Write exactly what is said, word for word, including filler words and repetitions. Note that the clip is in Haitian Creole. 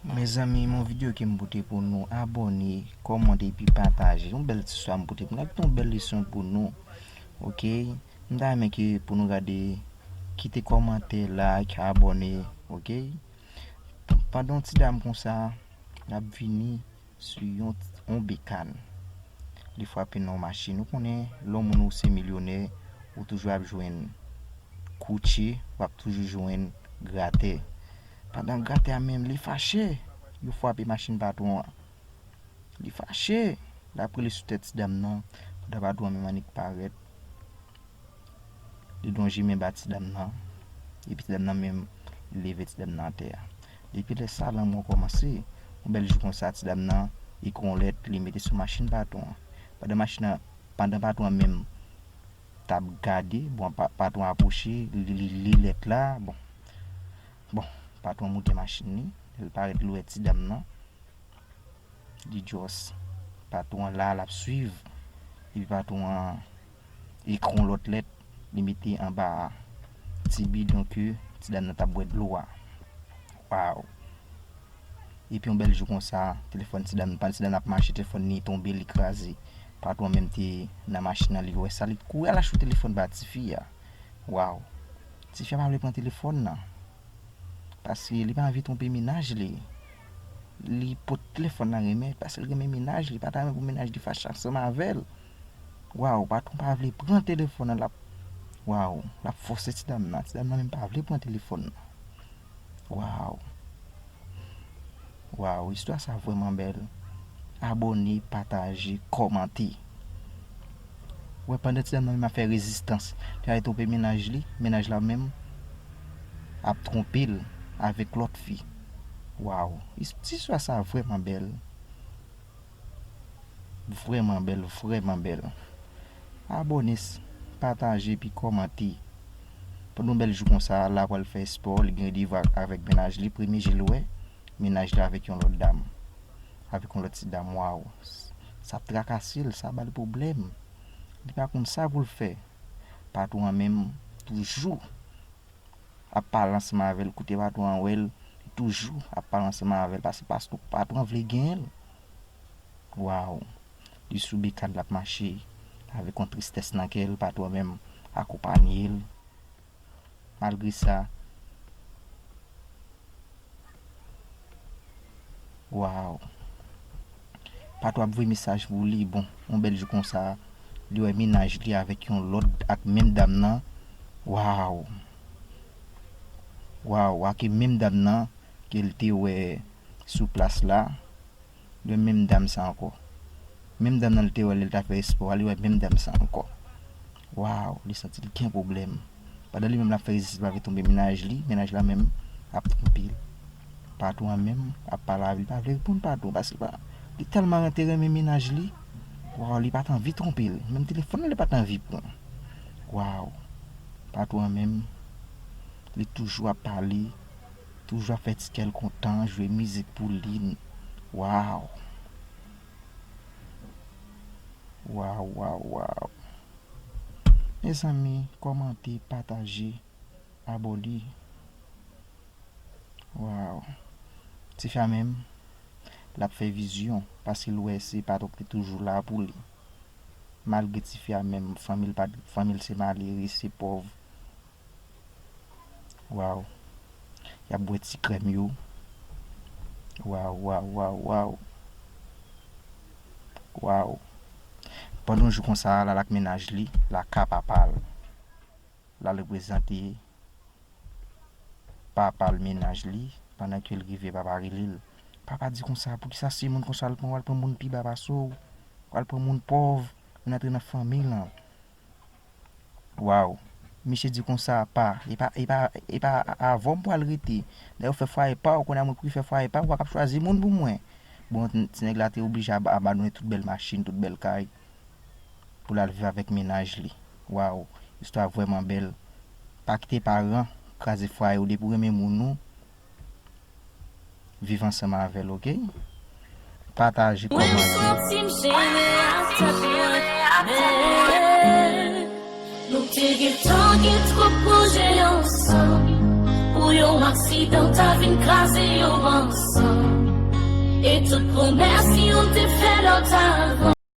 Mezanmi, yon videyo ke m pote pou nou. Abòne, kòmante epi pataje. Yon bèl ti istwa m pote pou nou. Ak yon bèl leson pou nou. Oke? M ta renmen ke pou nou gade, kite kòmantè, like, abòne. Oke? Pandan yon ti dam konsa, l ap vini sou yon, yon bekàn. Li frape nan yon machin. Ou konnen, lè yon moun ou se milyonè, ou toujou ap jwenn koutje, w ap toujou jwenn gratè. Pandan gratè a menm, li fache, yo frape machin patwon an. Li fache, l ap rele sou tèt ti dam nan, pandan patwon an menm annik parèt. Li lonje men ba ti dam nan, epi ti dam nan menm, li leve ti dam nan atè a. Depi lè sa, lanmou an kòmanse. Yon bèl jou konsa, ti dam nan ekri yon lèt, li mete sou machin patwon an. Pandan machin nan, pandan patwon an menm t ap gade, bon, pa- patwon an apwoche, li li li lèt la, bon. Bon, patwon an moute machin li, lè l parèt, li wè ti dam nan. Li just, patwon an la, l ap swiv. Epi patwon an ekri yon lòt lèt, li mete anba ti bidon ke ti dam nan t ap bwè dlo a. Waw! Epi yon bèl jou konsa, telefòn ti dam, pandan ti dam nan ap mache, telefòn li tonbe, li kraze. Patwon an menm te nan machin nan, li wè sa, li kouri al achte telefòn ba tifi a. Waw! Tifi a pa vle pran telefòn nan. Paske li pa anvi twonpe mennaj li. Li pot telefòn nan remèt, paske l renmen mennaj li, pa ta renmen pou mennaj li fache ansanm avè l. Waw, patwon pa vle pran telefòn nan, l ap, waw, l ap fòse ti dam nan. Ti dam nan menm pa vle pran telefòn nan. Waw. Waw, istwa sa vrèman bèl. Abòne, pataje, kòmante. Wè, pandan ti dam nan menm ap fè rezistans, li al twonpe mennaj li, mennaj la menm ap twonpe l avèk lòt fi. Waw, is- ti istwa sa vrèman bèl. Vrèman bèl, vrèman bèl. Abòne, pataje, epi kòmante. Pandan yon bèl jou konsa, la pral fè espò, li gen randevou avèk mennaj li, premye je l wè, mennaj li avèk yon lòt dam. Avèk yon lòt ti dam, waw. Sa ap trakase l, sa ba l pwoblèm. Li pa konn sa pou l fè. Patwon an menm, toujou ap pale ansanm avè l, kote patwon an wè l, li toujou ap pale ansanm avè l, paske, paske patwon an vle genyen l. Waw! Li sou bekàn, l ap mache avèk yon tristès nan kè l, patwon an menm akonpanye l. Malgre sa, waw! Patwon ap voye mesaj pou li, bon, yon bèl jou konsa, li wè mennaj li avèk yon lòt, ak menm dam nan. Waw! Waw, ak menm dam nan ke l te wè sou plas la. Li wè menm dam sa ankò. Menm dam nan l te wè lè l t ap fè espò a, li wè menm dam sa ankò. Waw, li santi l gen pwoblèm. Pandan li menm l ap fè rezistans, li pa vle twonpe mennaj li, mennaj la menm ap twonpe l. Patwon an menm ap pale avè l, li pa vle reponn patwon, paske pa, li tèlman te renmen mennaj li, waw, li pa t anvi twonpe l. Menm telefòn nan, li pa t anvi pran. Waw, patwon an menm, li toujou ap pale, toujou ap fè ti kè l kontan, jwe mizik pou li. Waw! Waw, waw, waw. Mezanmi, kòmante, pataje, abòne. Waw. Tifi a menm, l ap fè vizyon, paske l wè se patwon ki te toujou la pou li. Malgre tifi a menm, fanmi l pa, fanmi l se malere, se pòv. Waw. Y ap bwè ti krèm yo. Waw, waw, waw, waw. Waw. Pandan yon jou konsa, l al ak mennaj li, lakay papa l. L al reprezante papa l mennaj li, pandan ke l rive, papa rele l. Papa di konsa, poukisa se moun konsa w al pran, w al pran moun pi ba pase w, w al pran moun pòv, vin antre nan fanmi lan. Waw. Misye di konsa, pa, e pa, e pa, e pa avè w m pral rete. Dayè w fè fwaye pa w, kounye a mwen ki fè fwaye pa w, ou pa kab chwazi moun pou mwen. Bon, ti nèg la te oblije ab- abandonnen tout bèl machin, tout bèl kay, pou l al viv avèk mennaj li. Waw, istwa vrèman bèl. Pa kite paran kraze fwaye w, depi w renmen moun ou, viv ansanm avè l, oke? Pataje, kòmante. Mwen santi m jennen ak tèt mwen, men nou te gentan gen twòp pwojè ansanm. Pou yon aksidan ta vin kraze yo ansanm. Tout pwomès yo te fè lòt avan.